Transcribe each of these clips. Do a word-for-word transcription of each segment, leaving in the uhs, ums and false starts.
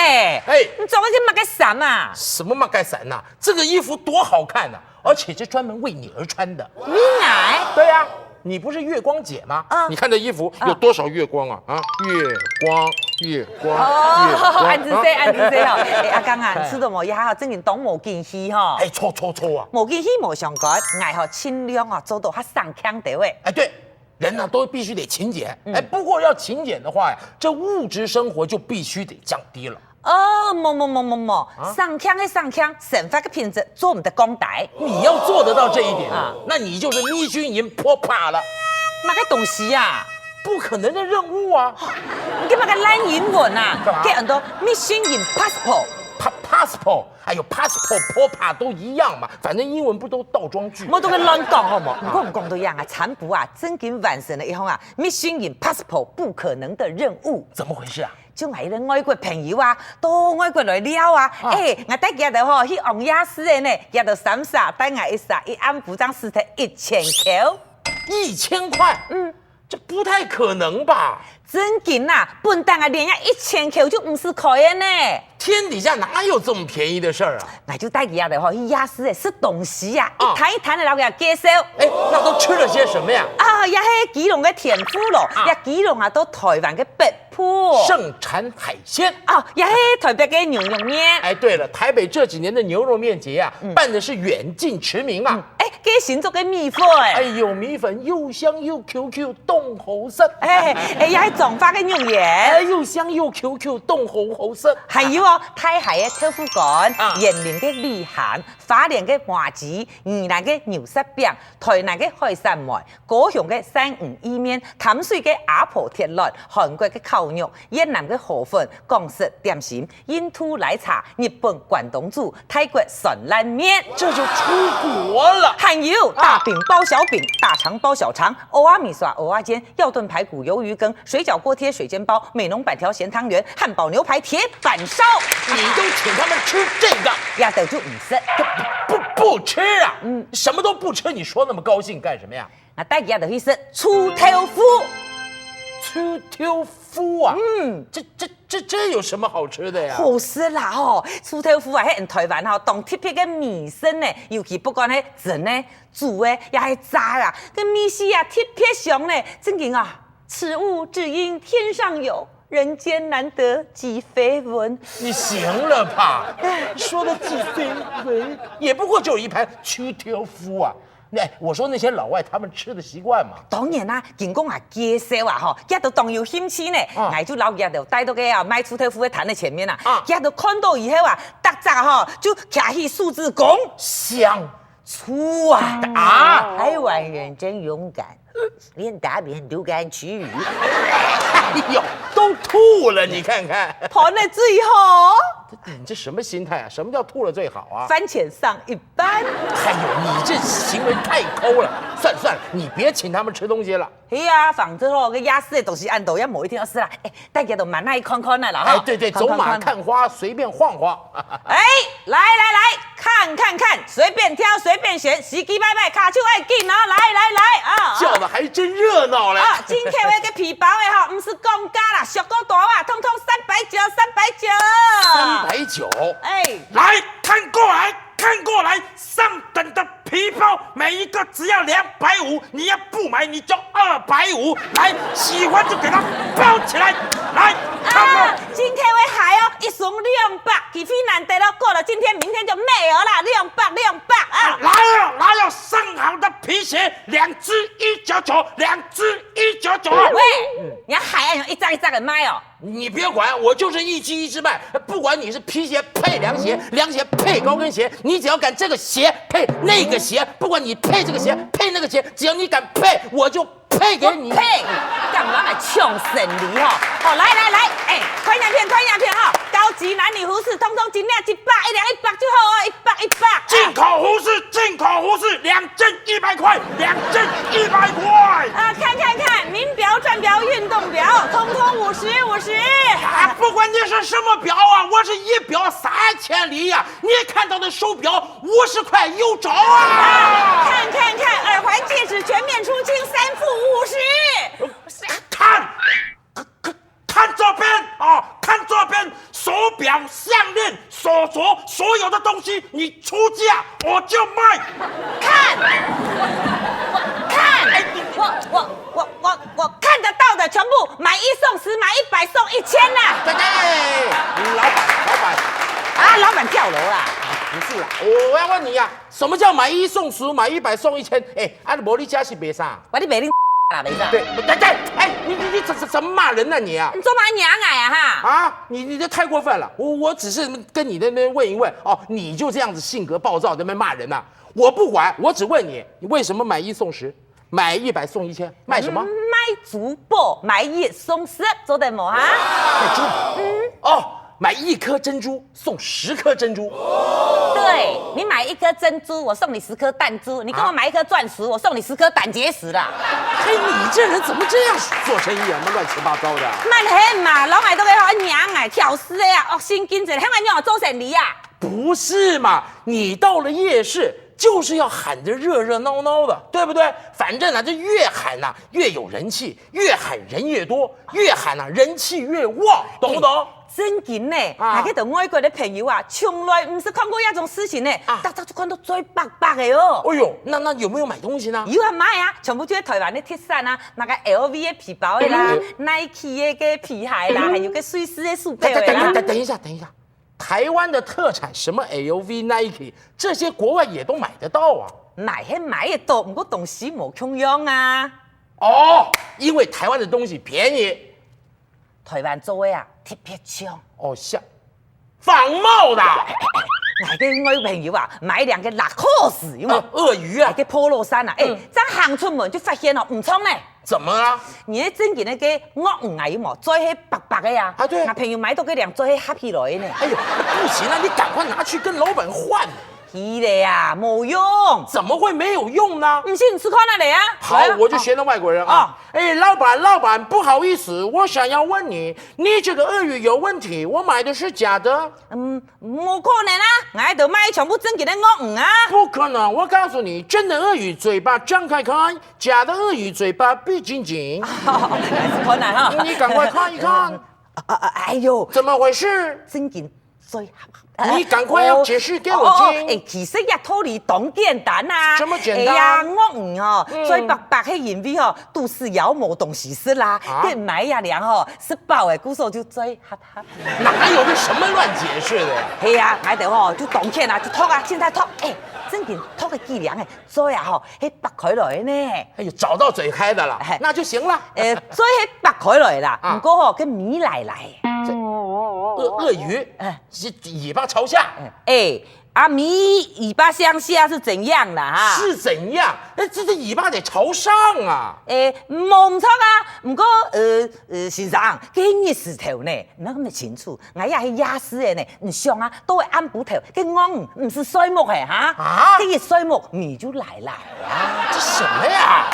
哎，哎，你著个係麼个衫啊？什麼麼个衫呐？這個衣服多好看呐，而且是專門為你而穿的。你愛？對呀，你不是月光姐嗎？啊。你看這衣服有多少月光啊？啊，月光，月光，月光，哦，恁仔細，啊。恁仔細哦。哎，阿剛啊，哎。你知道無？這下正經當無驚喜吼。哎，著著著啊！無驚喜無相干，𠊎吼盡量哦做到較省儉兜仔。哎，對，人呢都必須得勤儉。嗯。哎，不過要勤儉的話呀，這物質生活就必須得降低了。哦，無無無無無，啊？省儉係省儉，生活个品質做毋得降低。你要做得到這一點啊，啊。那你就是Mission Impossible了。麼个東西啊？不可能的任務啊！你這麼个爛英文啊？幹嘛？該安到Mission Impossible。Pa-，possible，哎呦，possible、possible都一樣嘛，反正英文不都倒裝句。莫在該亂講好無？毋過毋講都一樣啊，川普啊，正經完成了一項啊，Mission Impossible不可能的任務。怎麼回事啊？就𠊎一個外國朋友啊，到外國來尞啊，啊。哎，𠊎帶佢兜吼去逛夜市仔呢，佢兜三儕帶𠊎一儕，一暗晡正使忒一千箍。一千塊？嗯。這不太可能吧？正經啊，本旦𠊎連這一千箍就毋使開个呢。天底下哪有這麼便宜的事兒啊？𠊎就帶佢兜吼去夜市仔食東西啊，啊。一攤一攤仔摎佢兜介紹。哎，那都吃了些什麼呀？啊，這係基隆个天婦羅，啊。這基隆啊，到臺灣个北 部。盛產海鮮。哦，這係臺北个牛肉麵。哎，對了，台北這幾年的牛肉麵節啊，嗯。辦的是遠近馳名啊。嗯，哎，該新竹个米粉哎。哎呦，米粉又香又Q Q，當好食。哎，哎，這係彰化个肉圓。哎，又香又Q Q，當好好食。還有哦，大溪个豆腐乾，啊。員林个里涵，花蓮个麻糬，宜蘭个牛舌餅，臺南个海產糜， 高雄个鱔魚意麵，淡水个阿婆鐵卵，韓國个烤肉，越南个河粉，港式點心，印度奶茶，日本關東煮，泰國酸辣麵。這就出國了。還有，啊。大餅包小餅，大腸包小腸，蚵仔麵線，蚵仔煎，藥燉排骨，魷魚羹，水餃鍋貼，水煎包，美濃粄條鹹湯圓，漢堡牛排鐵板燒。你都請他們吃這個。這兜就毋食。不，不，不吃啊？嗯。什麼都不吃，你說那麼高興幹什麼呀？ 𠊎帶佢兜去食臭豆腐。臭豆腐啊？嗯。這，這，這，這有什麼好吃的呀？好食啦吼，臭豆腐啊，係𠊎臺灣吼當特別个美食呢，尤其不管係蒸个、煮个，也係炸啦，該味緒啊特別香呢，正經啊，此物只應天上有，人間難得幾回聞。你行了吧？說的幾回聞，也不過就有一盤臭豆腐啊。 哎，我說那些老外他們吃的習慣嘛。當然啦，經過𠊎介紹啊，吼，佢兜當有興趣呢，啊。𠊎就摎佢兜帶到該啊賣臭豆腐个攤个前面啊，啊。佢兜看到以後啊，逐隻吼就擎起手指講，香。臭啊！啊！臺灣人真勇敢，連大便都敢吃。哎呦，都吐了，你看看。盤个最好。你這什麼心態啊？什麼叫吐了最好啊？飯錢省一 半。哎呦，你這行為太恣了！算了算了，你別請他們吃東西了。係啊，反正吼，該夜市个東西恁多，也無一定愛食啦。哎，大家都慢慢看看啦，哈。哎，對對，看看走馬看花，隨便晃晃。哎，來來來，看看看，隨便挑，隨便選，時機拜拜，卡就愛緊哦，來來來啊！叫得還真熱鬧嘞。啊，今天个皮包个吼，毋使講價啦，俗過大啊，通通三百九，三百九。三百九。哎，來，看過來。 看過來，上等的皮包，每一個只要兩百五，你要不買你就二百五。來，喜歡就給它包起來。來，看我。啊，今天个鞋哦，一雙兩百，機會難得了，過了今天，明天就沒有了，兩百，兩百啊。來了，來了，上好的皮鞋，兩隻一九九，兩隻一九九。喂，你个鞋愛用一隻一隻个賣哦？ 你別管，我就是一隻一隻賣，不管你是皮鞋配涼鞋，涼鞋配高跟鞋，你只要敢這個鞋配那個鞋，不管你配這個鞋配那個鞋，只要你敢配，我就配給你。配，敢來搶生理吼？好，來來來，哎，看影片，看影片哈，高級男女服飾，通通一領一百，一領一百就好哦，一百一百。進口服飾，進口服飾，兩件一百塊，兩件一百塊。啊，看看看，名錶、鑽錶、運動錶，通通五十五十。 啊，不管你是什麼錶啊，我是一錶三千里呀、你看到的手錶五十塊有找啊！看看看，耳環、戒指全面出清，三副五十。看，看，看這邊啊，看這邊，手錶看，我看，我我我我我看得到的全部买一送十，买一百送一千啦。对对，老板，老板，啊，老板跳楼啦！不是啦，我我要问你呀、什么叫买一送十，买一百送一千？哎，啊，你无你家是卖啥？我你卖恁啦，没啥。对，对对，哎，你你你怎怎怎么骂人呢、你啊？你做嘛娘矮啊哈？啊，你你这太过分了！我我只是跟你那边问一问哦，你就这样子性格暴躁，在那边骂人呐、我不管，我只问你，你为什么买一送十，买一百送一千，卖什么？卖珠宝，买一送十，做得无哈？卖珠宝。哦，买一颗珍珠送十颗珍珠。对，你买一颗珍珠，我送你十颗弹珠；你跟我买一颗钻石，我送你十颗胆结石啦。嘿，你这人怎么这样做生意啊？那乱七八糟的。慢很嘛，老矮都给我娘矮，挑事的呀，恶心经济，还蛮用做生理啊？不是嘛？你到了夜市，就是要喊得热热闹闹的，对不对？反正呢，这越喊呐、越有人气，越喊人越多，越喊呐、人气越旺，懂不懂？真经呢，啊那个等外国的朋友啊，从来毋是看过那种事情呢，啊大家就看到嘴巴巴的哦。哎呦，那那有没有买东西呢？有啊，买啊，全部就係台灣的特產啊，那个L V的皮包的啦、Nike 的个皮鞋啦，還有个瑞士的手錶的啦等等等等。等一下，等一下，台湾的特产什么 L V、Nike 这些，国外也都买得到啊。買係買得到，毋過東西無共樣啊。哦，因为台湾的东西便宜。台灣做的啊，特別強。哦，像仿冒的啊。那个外國朋友啊，買兩个Lacoste，有無？呃，鱷魚啊那，个polo衫啊，哎，正行出門就發現哦，毋錯呢。怎么了？你个真經那个鱷魚啊，有無？做係白白的啊。啊對那朋友買到个兩做係合起來的呢。哎呦，不行啊，你赶快拿去跟老板换。係咧啊，無用。怎么会没有用呢？毋信你試看啊，來啊。好來啊，我就学那外国人啊。哎，老板，老板，不好意思，我想要问你，你这个鱷鱼有问题，我买的是假的。嗯，無可能啊，𠊎都買全部真經个鱷魚啊。不可能，我告诉你，真的鱷鱼嘴巴张开开，假的鱷鱼嘴巴闭紧紧。試看啊哈。你赶快看一看，啊啊，哎呦，怎么回事？真經最好。你赶快要解释給我聽。哦，哎，其實這道理當簡單啊。這麼簡單哎呀，鱷魚哦，最白白係因為哦，肚屎枵無東西食啦，啊該買這兩吼，食飽誒，故所就最合合。哪有這什麼亂解釋的呀？係啊，買到吼就當淺啊，就托啊，凊彩托，哎，真經托个幾兩誒，最啊吼，係擘開來呢。哎呦，找到嘴開的了，那就行了。誒，最係擘開來啦，啊毋過吼，該尾來來。鱷鱷魚，哎是尾巴朝下。哎，啊尾尾巴向下是怎樣啦哈？是怎樣？哎，這這尾巴得朝上啊！誒，無毋著啊，毋過呃呃，先生，該日時頭呢，毋係恁清楚，𠊎也係夜市个呢，你想啊，到暗晡頭，該鱷魚毋係睡目个哈？啊該一睡目，尾就來啦。這什麼呀？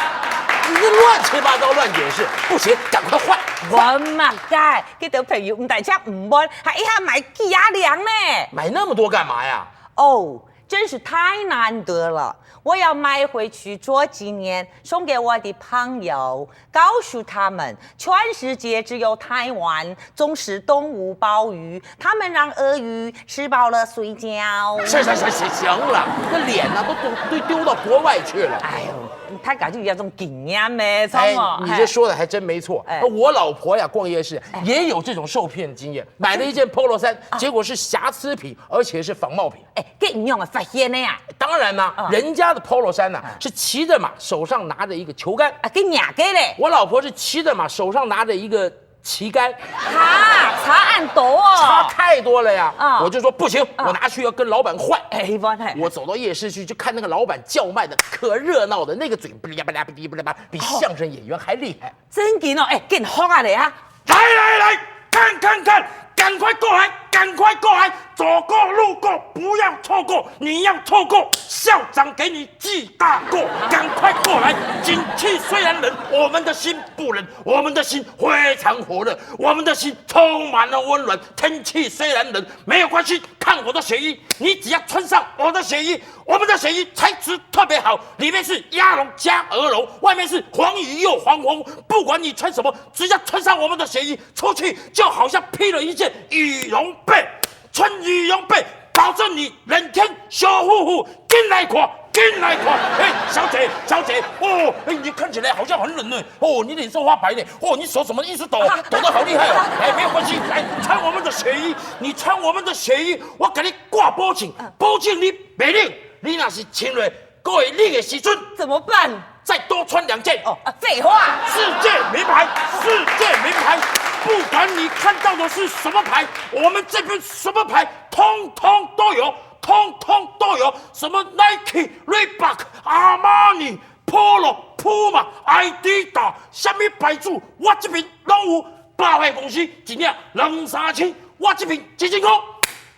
你這亂七八糟亂解釋，不行，趕快換。換麼个？該兜朋友毋單淨毋換，還一下買幾下兩呢。買那麼多幹嘛呀？哦，真是太難得了。我要買回去做紀念，送給我的朋友，告訴他們，全世界只有台灣種植動物鮑魚，他們讓鱷魚吃飽了睡覺。行行行行行了，這臉呢都都都丟到國外去了。哎呦，大家就有這種經驗咩，哎錯無？，你這說的還真沒錯。哎我老婆呀，逛夜市也有這種受騙的經驗，買了一件polo衫，結果是瑕疵品，而且是仿冒品。哎，該你仰會發現个啊？當然啦，嗯人家的polo衫呢，是騎着馬，手上拿着一個球桿。啊，該若个咧？我老婆是騎着馬，手上拿着一個旗杆，哈，差恁多哦。差太多了呀！啊我就說不行，我拿去要跟老闆換。哎，換嘿。我走到夜市去，就看那個老闆叫賣的可熱鬧的，那個嘴巴啦吧啦吧啦吧啦，比相聲演員還厲害。真經哦，哎，緊學啊咧啊！來來來，看看看，趕快過來，趕快過來，走過路過不要錯過，你要錯過，校長給你記大過，趕快過來。景氣雖然冷，我們的心不冷，我們的心非常火熱，我們的心充滿了溫暖。天氣雖然冷，沒有關係，看我的血衣，你只要穿上我的血衣，我們的血衣材質特別好，裡面是鴨絨加鵝絨，外面是黃魚又黃紅。不管你穿什麼，只要穿上我們的血衣，出去就好像披了一件羽絨被。穿羽絨被，保证你冷天笑呼呼，进来看，进来看。哎，小姐，小姐，哦，哎，你看起来好像很冷呢。哦，你脸色发白呢。哦，你手怎么一直抖，抖得好厉害哦。哎，没有关系，来穿我们的血衣，你穿我们的血衣，我给你挂保证，保证你袂冷。你若是穿落过会冷的时阵，怎么办？再多穿两件。哦，啊，废话。世界名牌，世界名牌，不管你看到的是什么牌，我们这边什么牌，通通都有，通通都有。什么Nike、Reebok、Armani、Polo、Puma、Adidas，什么牌子，我这边拢有。百货公司一领两三千，我这边一千块，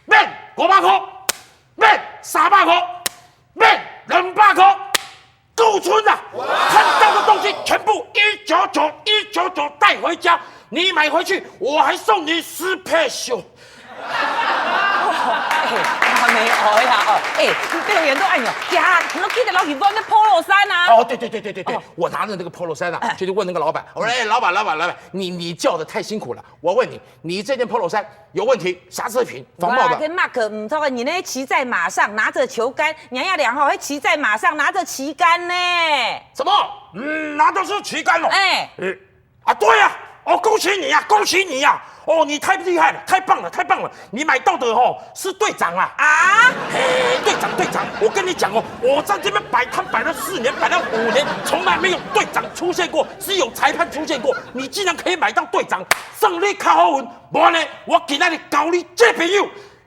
免五百块，免三百块，免两百块。 顾村啊，看到的东西全部一九九一九九带回家，你买回去我还送你 special。哎，阿妹，哦呀，哦，哎，你表演都哎哟，呀，你都记得老几万个 polo 衫啊？哦，对对对对对对，哦。我拿着那个 polo 衫啊，哎。就去问那个老板，我说，哎，老板老板老板，你你叫的太辛苦了，我问你，你这件 polo 衫有问题，瑕疵品，仿冒的。哇，跟马克唔同啊，你那骑在马上拿着球杆，你还要量吼，还骑在马上拿着旗杆呢。什么？嗯，拿的是旗杆哦。哎。呃，啊，对呀，哦，恭喜你呀，恭喜你呀！哦，你太厉害了，太棒了，太棒了！你买到的哦是队长啊。啊？嘿，队长，队长，我跟你讲哦，我在这边摆摊摆了四年，摆了五年，从来没有队长出现过，只有裁判出现过。你竟然可以买到队长，算你较好运。无呢，我今仔日交你做朋友，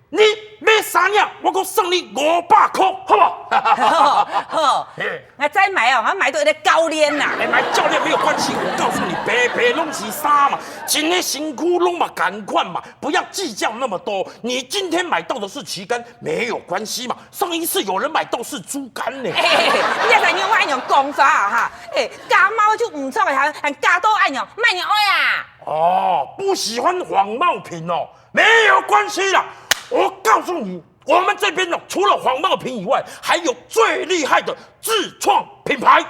你买三领，我讲算你五百块，好不好？好，好，嘿。我再买哦，我买到一个教练呐。哎，买教练没有关系，我告诉你，白白拢是衫嘛，今天辛苦拢嘛赶快嘛，不要计较那么多。你今天买到的是旗杆，没有关系嘛。上一次有人买到是猪肝呢。哎，你也在用我那种讲法啊哈？哎，假冒就唔错的，还还假到那种，卖你爱啊？哦，不喜欢仿冒品哦，没有关系啦。我告诉你，我们这边呢，除了仿冒品以外，还有最厉害的自创品牌。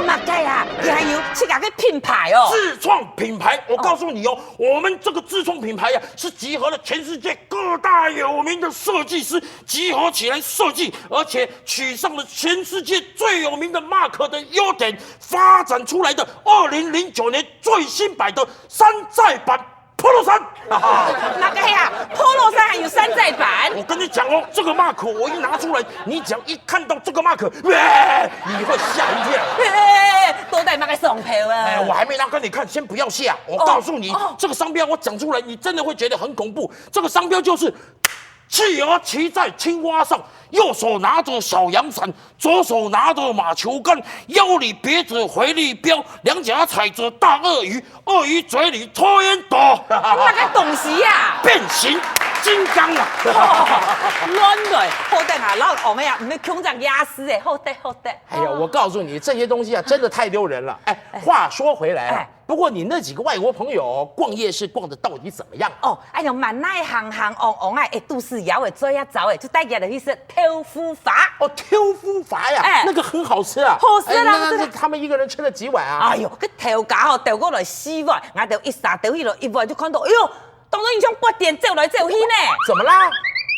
马盖啊，你还有自家个品牌哦。自创品牌，我告诉你哦，我们这个自创品牌呀、是集合了全世界各大有名的设计师集合起来设计，而且取上了全世界最有名的马克的优点，发展出来的二零零九年最新版的山寨版 polo 衫。马盖啊，polo 衫还有山寨版？我跟你讲哦，这个马克我一拿出来，你只要一看到这个马克，喂，你会吓一跳。哎，都带马盖上票啊。哎，我还没拿给你看，先不要吓。我告诉你，哦，哦。这个商标我讲出来，你真的会觉得很恐怖。这个商标就是企鹅骑在青蛙上，右手拿着小阳伞，左手拿着马球杆，腰里别着回力镖，两脚踩着大鳄鱼，鳄鱼嘴里抽烟斗。那个东西呀、变形金刚啊！乱来，好得啊，老王的呀，毋係空降雅思哎，好得好得。哎呀，我告诉你，这些东西啊，真的太丢人了。哎，话说回来啊，哎。 不过你那几个外国朋友逛夜市逛得到底怎么样？哦，哎呀，满哪行行旺旺啊，哎，都是要的，最要找的，就带佢哋去食豆腐花。哦，豆腐花呀，哎，那个很好吃啊。好食啦，哎，那那那他们一个人吃了几碗啊？哎哟，个豆家吼，豆过来四碗，俺豆一下豆去了一碗就看到，哎哟，当中一像八点走来走去呢。怎么啦？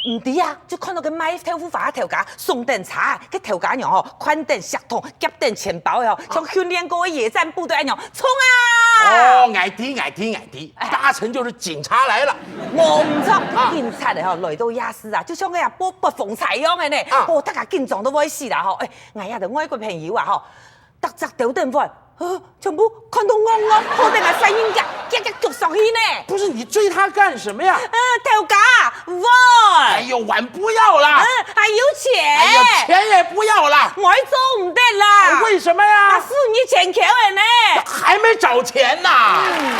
唔知啊，就看到个卖豆腐花个豆家，送等茶，个豆家娘吼，擐等锡桶，夹等钱包的吼，像训练过的野战部队那样，冲啊！哦，矮敌矮敌矮敌，八成就是警察来了。冇错，啊，警察的吼，来到夜市啊，就像个啊，不不逢采样的呢。啊，哦，大家紧张都会死啦吼。哎，俺呀的外国朋友啊吼，大家都等会，呃，全部看到戇戇，好等个反应个，夹夹脚上去呢。不是你追他干什么呀？呃，头家，我，哎呦，碗不要啦。嗯，还有钱。哎呦，钱也不要啦。我做唔得啦。哎，为什么呀？啊，是你钱扣的呢。还没找钱呐。嗯。